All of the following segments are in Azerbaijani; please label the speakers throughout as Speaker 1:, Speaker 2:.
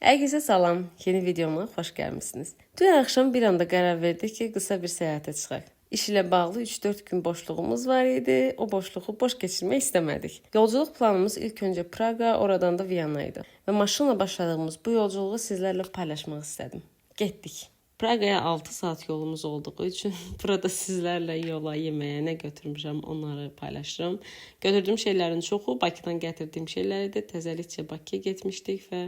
Speaker 1: Herkese salam. Yeni videoma xoş gəlmisiniz. Dün akşam bir anda qərar verdik ki, qısa bir səyahətə çıxaq. İş ilə bağlı 3-4 gün boşluğumuz var idi. O boşluğu boş keçirmək istəmədik. Yolculuq planımız ilk öncə Praqa, oradan da Viyana idi. Və maşınla başladığımız bu yolculuğu sizlərlə paylaşmaq istədim. Getdik. Praqaya 6 saat yolumuz olduğu üçün burada sizlərlə yola yeməyə nə götürmüşəm, onları paylaşıram. Götürdüyüm şeylərin çoxu Bakıdan gətirdiyim şeylər idi. Təzəlikcə Bakıya getmişdik və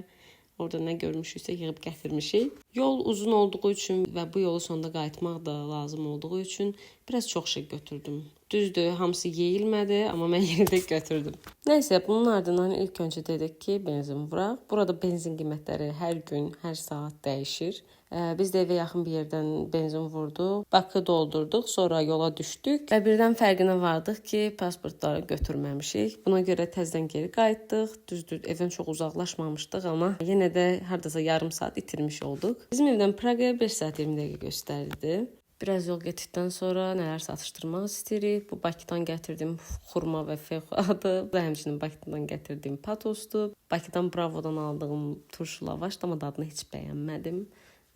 Speaker 1: orada nə görmüşüksə yığıb gətirmişik. Yol uzun olduğu üçün və bu yolu sonda qayıtmaq da lazım olduğu üçün biraz çox şey götürdüm. Düzdür, hamısı yeyilmədi, amma mən yenə də götürdüm. Nəysə, bunun ardından ilk öncə dedik ki, benzin vuraq. Burada benzin qiymətləri hər gün, hər saat dəyişir. Biz də evə yaxın bir yerdən benzin vurduq, bakı doldurduq, sonra yola düşdük və birdən fərqinə vardıq ki, pasportları götürməmişik. Buna görə təzədən geri qayıtdıq. Düzdür, evdən çox uzaqlaşmamışdıq, amma yenə də hardasa yarım saat itirmiş olduq. Bizim evdən Praqaya 5 saat 20 dəqiqə göstərdi. Biraz yol getdikdən sonra nələrsə atışdırmaq istəyirik. Bu Bakıdan gətirdiyim xurma və fexadır. Bu da həmçinin Bakıdan gətirdiyim patosdur. Bakıdan Bravodan aldığım turşu lavaşdır, amma dadını heç bəyənmədim.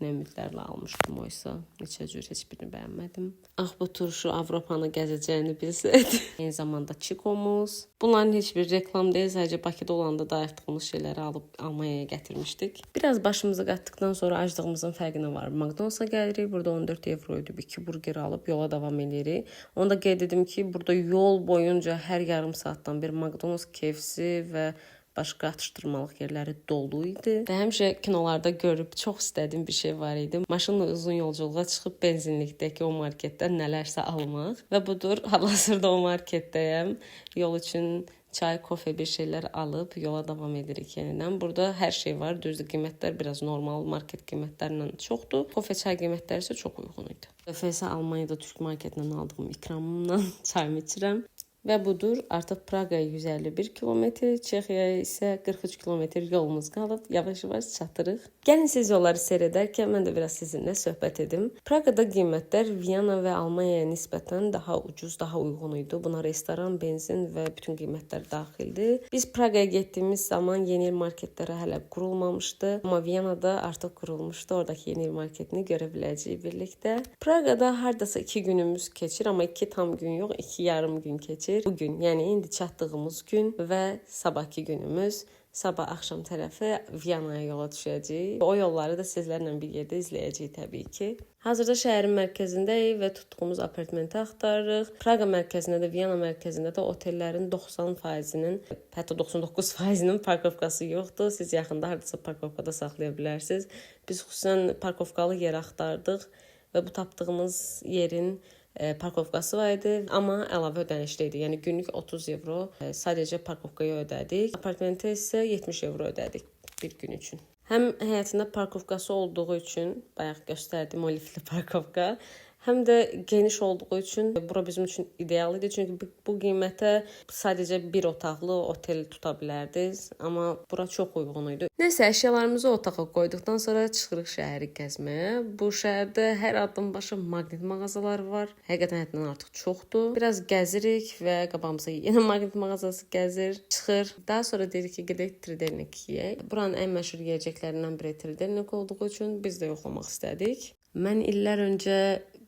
Speaker 1: Nə ümidlərlə almışdım oysa. Neçə cür, heç birini bəyənmədim. Ah, bu turşu Avropanı gəzəcəyini bilsəydi. Eyni zamanda Çikomuz. Bunların heç bir reklam deyil, sadəcə Bakıda olanda dayatdığımız şeyləri alıb Almaniyaya gətirmişdik. Biraz başımızı qatdıqdan sonra aclığımızın fərqinə varıb McDonald's-a gəlirik. Burada 14 evro ödəyib 2 burger alıb yola davam edirik. Onu da qeyd edim ki, burada yol boyunca hər yarım saatdan bir McDonald's, KFC və başqa atışdırmalıq yerləri dolu idi. Və həmişə kinolarda görüb çox istədiyim bir şey var idi. Maşınla uzun yolculuğa çıxıb benzinlikdəki o marketdən nələrsə almaq. Və budur, hal-hazırda o marketdəyəm. Yol üçün çay, kofe bir şeylər alıb yola davam edirik yenidən. Burada hər şey var. Düzdür, qiymətlər biraz normal market qiymətlərindən çoxdur. Kofe, çay qiymətləri isə çox uyğun idi. Dəfə isə Almaniyada türk marketindən aldığım ikramımla çayımı içirəm. Və budur, artıq Praqaya 151 kilometr, Çexiyaya isə 43 kilometr yolumuz qalıb. Yavaş-yavaş çatırıq. Gəlin siz yolları seyr edərkən mən də biraz sizinlə söhbət edim. Praqada qiymətlər Viyana və Almaniyaya nisbətən daha ucuz, daha uyğun idi. Buna restoran, benzin və bütün qiymətlər daxildir. Biz Praqaya getdiyimiz zaman yeni il marketləri hələ qurulmamışdı, amma Viyanada artıq qurulmuşdu. Oradakı yeni il marketini görə biləcəyik birlikdə. Praqada hardasa 2 günümüz keçir, amma 2 tam gün yox, 2 yarım gün keçir. Bugün, yəni indi çatdığımız gün və sabahki günümüz, sabah axşam tərəfi Viyanaya yola düşəcəyik. O yolları da sizlərlə bir yerdə izləyəcəyik təbii ki. Hazırda şəhərin mərkəzindəyik və tutduğumuz apartmenti axtarırıq. Praqa mərkəzində də, Viyana mərkəzində də otellərin 90%-inin, hətta 99%-inin parkovkası yoxdur. Siz yaxında hardasa parkovkada saxlaya bilərsiniz. Biz xüsusən parkovkalı yer axtardıq və bu tapdığımız yerin parkovkası var idi, amma əlavə ödənişli idi. Yəni günlük 30 evro sadəcə parkovkaya ödədik. Apartmentə isə 70 evro ödədik bir gün üçün. Həm həyətində parkovkası olduğu üçün, bayaq göstərdiyim o liftli parkovka, həm də geniş olduğu üçün bura bizim üçün ideal idi. Çünki bu qiymətə sadəcə bir otaqlı otel tuta bilərdiniz, amma bura çox uyğun idi. Nəysə, əşyalarımızı otağa qoyduqdan sonra çıxırıq şəhəri gəzməyə. Bu şəhərdə hər addım başı maqnit mağazaları var. Həqiqətən həddindən artıq çoxdur. Biraz gəzirik və qabağımıza yenə maqnit mağazası gəzir, çıxır. Daha sonra dedik ki, gedək trdelnik yeyək. Buranın ən məşhur yeyəcəklərindən biri trdelnik olduğu üçün biz də yoxlamaq istədik. Mən illər öncə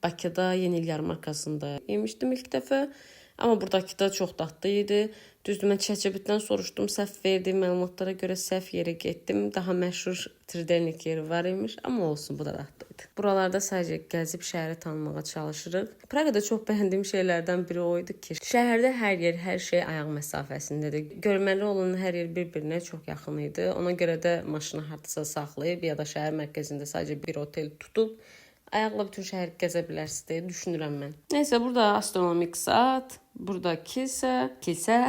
Speaker 1: Bakıda Yeni il yarmarkasında yemişdim ilk dəfə. Amma buradakı da çox dadlı idi. Düzdür, mən ChatGPT-dən soruşdum, səhv verdiyim məlumatlara görə səhv yerə getdim. Daha məşhur trdelnik yeri var imiş, amma olsun, bu da dadlı idi. Buralarda sadəcə gəzib şəhəri tanımağa çalışırıq. Praqada çox bəyəndiyim şeylərdən biri o idi ki, şəhərdə hər yer, hər şey ayaq məsafəsindədir. Görməli olan hər yer bir-birinə çox yaxın idi. Ona görə də maşını hardasa saxlayıb ya da şəhər mərkəzində sadəcə bir otel tutub ayaqla bütün şəhəri gəzə bilərsiniz deyə düşünürəm mən. Nəysə, burada astronomik saat, burada kilsə, kilsə.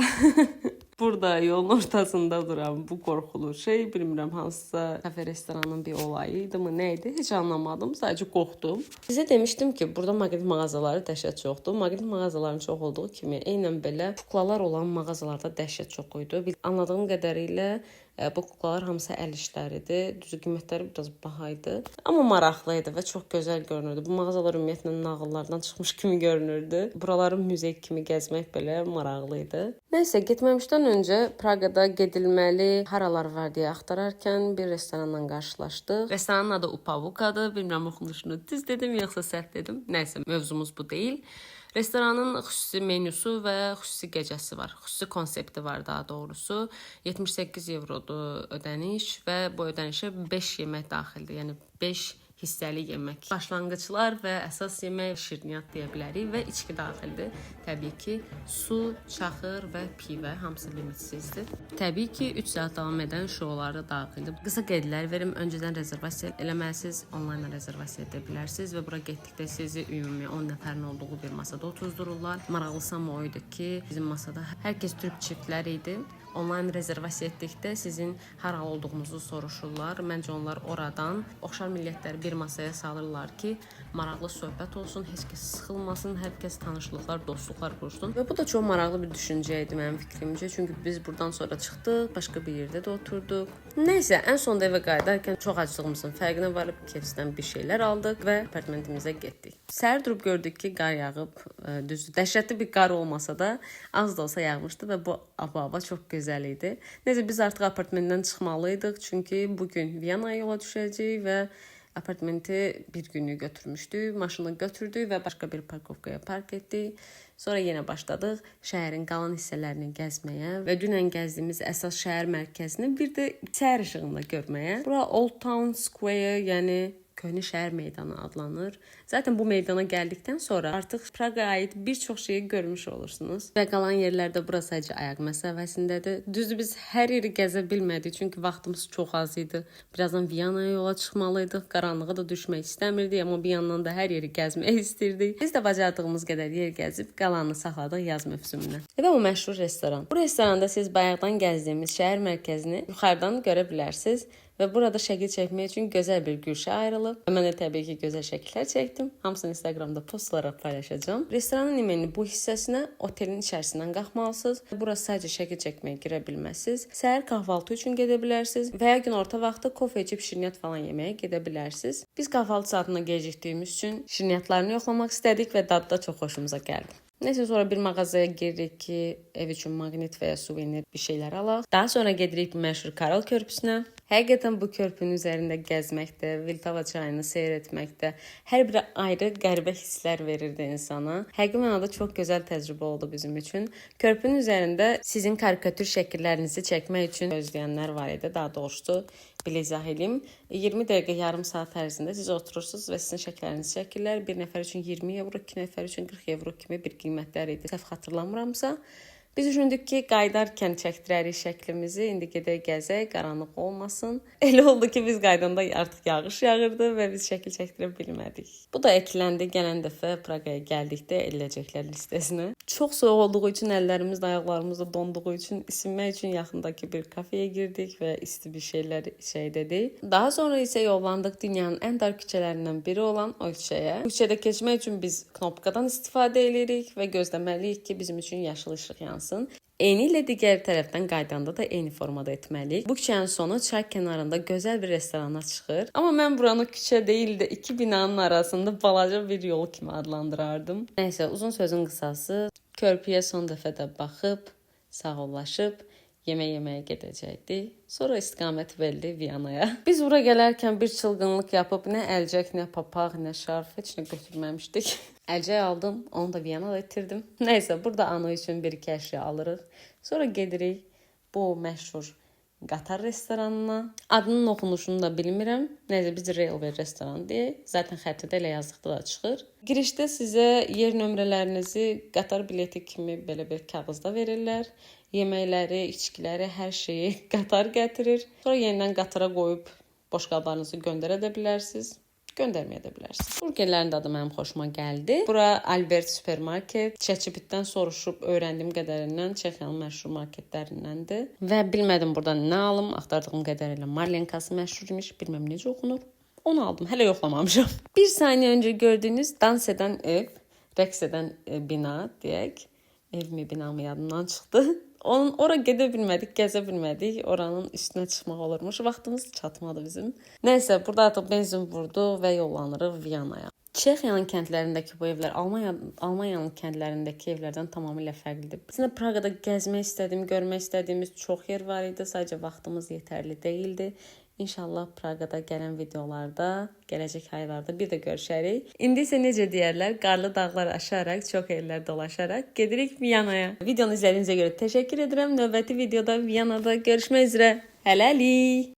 Speaker 1: Burada yolun ortasında duran bu qorxulu şey, bilmirəm hansısa kafe restoranın bir olayı idi mı, nə idi, heç anlamadım, sadəcə qorxdum. Sizə demişdim ki, burada maqnit mağazaları dəhşət çoxdur. Maqnit mağazalarının çox olduğu kimi, eynən belə kuklalar olan mağazalarda dəhşət çox idi. Anladığım qədərilə Bu kuklalar hamısı əl işləridir. Düzü qiymətləri biraz baha idi, amma maraqlı idi və çox gözəl görünürdü. Bu mağazalar ümumiyyətlə nağıllardan çıxmış kimi görünürdü. Buraları muzey kimi gəzmək belə maraqlı idi. Nəysə, getməmişdən öncə Praqada gedilməli haralar var deyə axtararkən bir restoranla qarşılaşdıq. Restoranın adı Upavukadır. Bilmirəm oxunuşunu düz dedim yoxsa səhv dedim. Nəysə, mövzumuz bu deyil. Restoranın xüsusi menyusu və xüsusi gecəsi var. Xüsusi konsepti var daha doğrusu. 78 evrodur ödəniş və bu ödənişə 5 yemək daxildir. Yəni 5 hissəli yemək. Başlanğıclar və əsas yemək, şirniyyat deyə bilərik və içki daxildir. Təbii ki, su, çaxır və pivə hamısı limitsizdir. Təbii ki, 3 saat davam edən şoular da daxildir. Qısa qeydlər verim. Öncədən rezervasiya eləməlisiniz, onlayn rezervasiya edə bilərsiniz və bura getdikdə sizi ümumi 10 nəfərin olduğu bir masada otuzdururlar. Maraqlısı amma o idi ki, bizim masada hər kəs türk çiftlər idi. Onlayn rezervasiya etdikdə sizin haralı olduğunuzu soruşurlar. Məncə onlar oradan oxşar millətləri bir masaya salırlar ki, maraqlı söhbət olsun, heç kəs sıxılmasın, hər kəs tanışlıqlar, dostluqlar qursun. Və bu da çox maraqlı bir düşüncə idi mənim fikrimcə. Çünki biz buradan sonra çıxdıq, başqa bir yerdə də oturduq. Nəysə, ən sonda evə qayıdarkən çox aclığımızın fərqinə varıb KFC-dən bir şeylər aldıq və apartmentimizə getdik. Səhər durub gördük ki, qar yağıb. Düzdür, dəhşətli bir qar olmasa da az da olsa yağmışdı və bu hava çox gözəl idi. Nəysə, biz artıq apartmentdən çıxmalıydıq, çünki bu gün Viyanaya yola düşəcəyik və apartmenti bir günlük götürmüşdük. Maşını götürdük və başqa bir parkovkaya park etdik. Sonra yenə başladıq şəhərin qalan hissələrini gəzməyə və dünən gəzdiyimiz əsas şəhər mərkəzini bir də səhər işığında görməyə. Bura Old Town Square, yəni Köhnə şəhər meydanı adlanır. Zaten bu meydana gəldikdən sonra artıq Praqaya aid bir çox şeyi görmüş olursunuz. Və qalan yerlərdə bura sadəcə ayaq məsafəsindədir. Düzdür, biz hər yeri gəzə bilmədik, çünki vaxtımız çox az idi. Birazdan Viyanaya yola çıxmalıydıq. Qaranlığa da düşmək istəmirdik, amma bir yandan da hər yeri gəzmək istirdik. Biz də bacardığımız qədər yer gəzib qalanını saxladıq yaz mövsümünə. Və o məşhur restoran. Bu restoranda siz bayaqdan gəzdiyimiz şəhər mərkəzini yuxarıdan görə bilərsiniz. Və burada şəkil çəkmək üçün gözəl bir güşə ayrılıb. Mən də təbii ki, gözəl şəkillər çəkdim. Hamısını Instagramda post olaraq paylaşacağam. Restoranın imenli bu hissəsinə otelin içərisindən qalxmalısınız. Bura sadəcə şəkil çəkməyə girə bilməzsiniz. Səhər kahvaltı üçün gedə bilərsiniz və ya günorta vaxtı kofe içib şirniyyat falan yeməyə gedə bilərsiniz. Biz kahvaltı saatına gecikdiyimiz üçün şirniyyatlarını yoxlamaq istədik və dadı da çox xoşumuza gəldi. Nəysə, sonra bir mağazaya giririk ki, ev üçün maqnit və ya suvenir bir şeylər alaq. Daha sonra gedirik məşhur Karol körpüsünə. Həqiqətən bu körpünün üzərində gəzməkdə, Vltava çayını seyr etməkdə hər biri ayrı qəribə hisslər verirdi insana. Həqiqi mənada çox gözəl təcrübə oldu bizim üçün. Körpünün üzərində sizin karikatür şəkillərinizi çəkmək üçün gözləyənlər var idi. Daha doğrusu, belə izah edeyim. 20 dəqiqə, yarım saat ərzində siz oturursunuz və sizin şəkillərinizi çəkirlər. Bir nəfər üçün 20 evro, iki nəfər üçün 40 evro kimi bir qiymətlər idi. Səhv xatırlamıramsa. Biz düşündük ki, qayıdarkən çəkdirərik şəklimizi, indi gedək gəzək, qaranlıq olmasın. Elə oldu ki, biz qaydanda artıq yağış yağırdı və biz şəkil çəkdirə bilmədik. Bu da ekləndi gələn dəfə Praqaya gəldikdə ediləcəklər listəsinə. Çox soyuq olduğu üçün əllərimiz də ayaqlarımız da donduğu üçün isinmək üçün yaxındakı bir kafeyə girdik və isti bir şeylər içək dedik. Daha sonra isə yollandıq dünyanın ən dar küçələrindən biri olan o küçəyə. Bu küçədə keçmək üçün biz knopkadan istifadə edirik və gözləməliyik ki, bizim üçün yaşıl işıq yansın. Eyni ilə digər tərəfdən qayıdanda da eyni formada etməliyik. Bu küçənin sonu çay kənarında gözəl bir restorana çıxır. Amma mən buranı küçə deyil də iki binanın arasında balaca bir yol kimi adlandırardım. Nəysə, uzun sözün qısası, körpüyə son dəfə də baxıb, sağollaşıb yemək yeməyə gedəcəkdik. Sonra istiqamət verdi Viyanaya. Biz bura gələrkən bir çılgınlıq yapıb nə əlcək, nə papaq, nə şarf heç nə götürməmişdik. Əlcək aldım, onu da Viyanada itirdim. Nəysə, burada ana üçün bir iki əşya alırıq. Sonra gedirik bu məşhur qatar restoranına. Adının oxunuşunu da bilmirəm. Nəysə, biz Railway restoran deyək. Zaten xəritədə elə yazdıqda da çıxır. Girişdə sizə yer nömrələrinizi qatar bileti kimi belə bir kağızda verirlər. Yeməkləri, içkiləri, hər şeyi qatar gətirir. Sonra yenidən qatara qoyub boşqablarınızı göndərə də bilərsiniz. Göndərməyə də bilərsiniz. Burgerlərin dadı mənim xoşuma gəldi. Bura Albert supermarket. ChatGPT-dən soruşub öyrəndiyim qədərindən Çexiyanın məşhur marketlərindəndir. Və bilmədim buradan nə alım. Axtardığım qədərilə Marlenkası məşhur imiş. Bilməm necə oxunur. Onu aldım. Hələ yoxlamamışam. Bir saniyə öncə gördüyünüz dans edən ev, rəqs edən bina deyək. Ev mi, bina mı yadımdan çıxdı. Onun ora gedə bilmədik, gəzə bilmədik. Oranın üstünə çıxmaq olurmuş. Vaxtımız çatmadı bizim. Nəysə, burada artıq benzin vurduq və yollanırıq Viyanaya. Çexiyanın kəndlərindəki bu evlər Almaniyanın kəndlərindəki evlərdən tamamilə fərqlidir. Əslində Praqada gəzmək istədiyim, görmək istədiyimiz çox yer var idi. Sadəcə vaxtımız yetərli deyildi. İnşallah Praqada gələn videolarda, gələcək aylarda bir də görüşərik. İndi isə necə deyərlər, qarlı dağlar aşaraq, çox ellər dolaşaraq gedirik Viyanaya. Videonu izlədiyinizə görə təşəkkür edirəm. Növbəti videoda Viyanada görüşmək üzrə. Hələlik.